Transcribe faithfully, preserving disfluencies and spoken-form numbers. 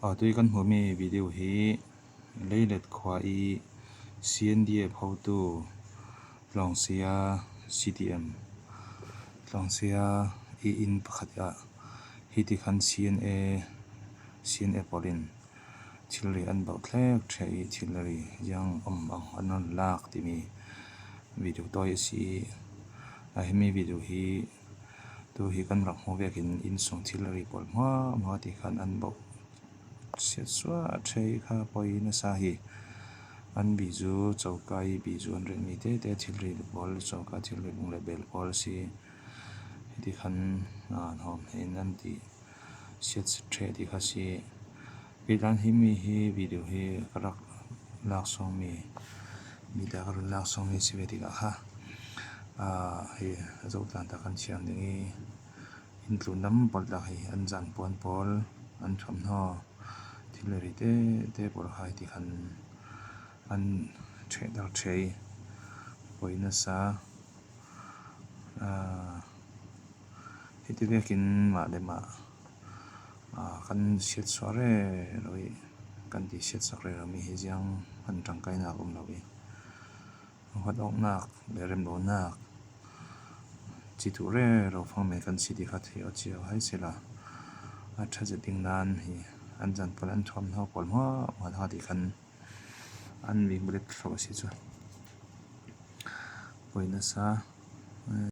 A, tui kan hmuh mi video hi Leilet khua i C N D F hotu Tlawngsia C D M, Tlawngsia i inn pakhat ah hiti khan C N A, C N A pawl in thilri an bauh thlek ṭheh i thilri ziang awm ang an rawn lak timi video tawi a si. A, hemi video hi tu hi kan rak hmuh vekin insung thilri pawl hma hma ti khan an bauh siat suah ṭheh kha pawi nasa hi. An bizu choka i bizu an reng mi tete thilri pawl, choka thilri bung leh bel pawl a si. Hiti khan, a, hnawm hneh in an ti siat ṭheh ti kha si. Kei tan hemi hi video hi ka rak lak sawng mi, mi ta ka rak lak sawng mi si ve tikah kha, a, hei a zo tlan ta kan thiang ding i, in tlun dam pawl tak hi an zan puan pawl, an thuamhnaw thilri tete pawl kha hiti khan an ṭheh dar ṭheh i pawi nasa. A, hiti vekin mah leh mah, a, kan siat suah rero i, kan ti siat sak rero mi hi ziang kan ṭangkainak um lo i, huat awknak leh remlonak chi tu rero fang men kan si ti kha thei aw cio hai sela, a ṭha zet ding nan hi an zan pawl an thuamhnaw pawl hma hma ti khan an mi bulet thlawh a si chu. Pawi nasa.